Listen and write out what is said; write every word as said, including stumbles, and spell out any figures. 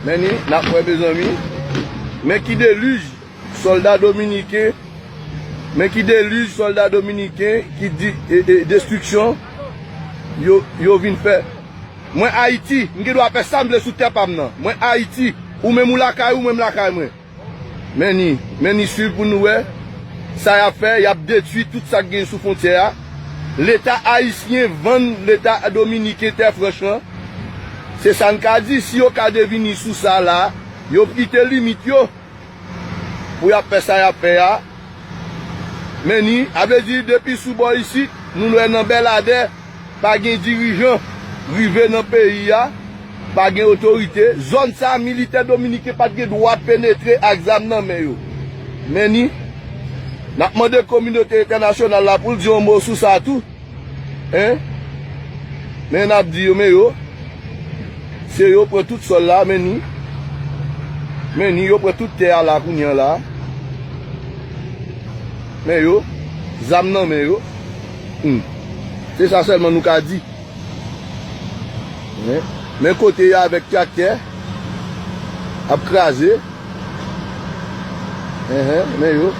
Men ni, n ap wè, mezanmi. Men ki delij sòlda dominiken. Men ki delij sòlda dominiken ki di e, e, destriksyon yo, yo vin fè. Mwen Ayiti, m gen dwa fè sa m vle sou tè pa m nan. Mwen Ayiti, ou menm ou lakay ou, mwen m lakay mwen. Men ni, men ni swiv pou nou wè sa y ap fè, y ap detwi tout sa k gen sou fwontyè a. Leta ayisyen vann Leta dominiken tè franch lan. Se sa n ka di, si yo ka devini sou sa la, yo kite limit yo pou y ap fè sa y ap fè a. Men ni, a vle di, depi sou bò isit, nou wè nan Bèladè, pa gen dirijan rive nan peyi a, pa gen otorite. Zòn sa a, militè dominiken pa t gen dwa penetre ak zam nan men yo. Men ni, n ap mande kominote entènasyonal la pou l di yon mo sou sa tou. Hein? Men n ap di yo, men yo. Se yo pran tout sòl la, men ni. Men ni, yo pran tout tè a la kounye a la. Men yo. Zam nan men yo. Hmm. Se sa sèlman nou ka di. Hein? Men kote yo avèk traktè ap kraze. Enhen, men yo.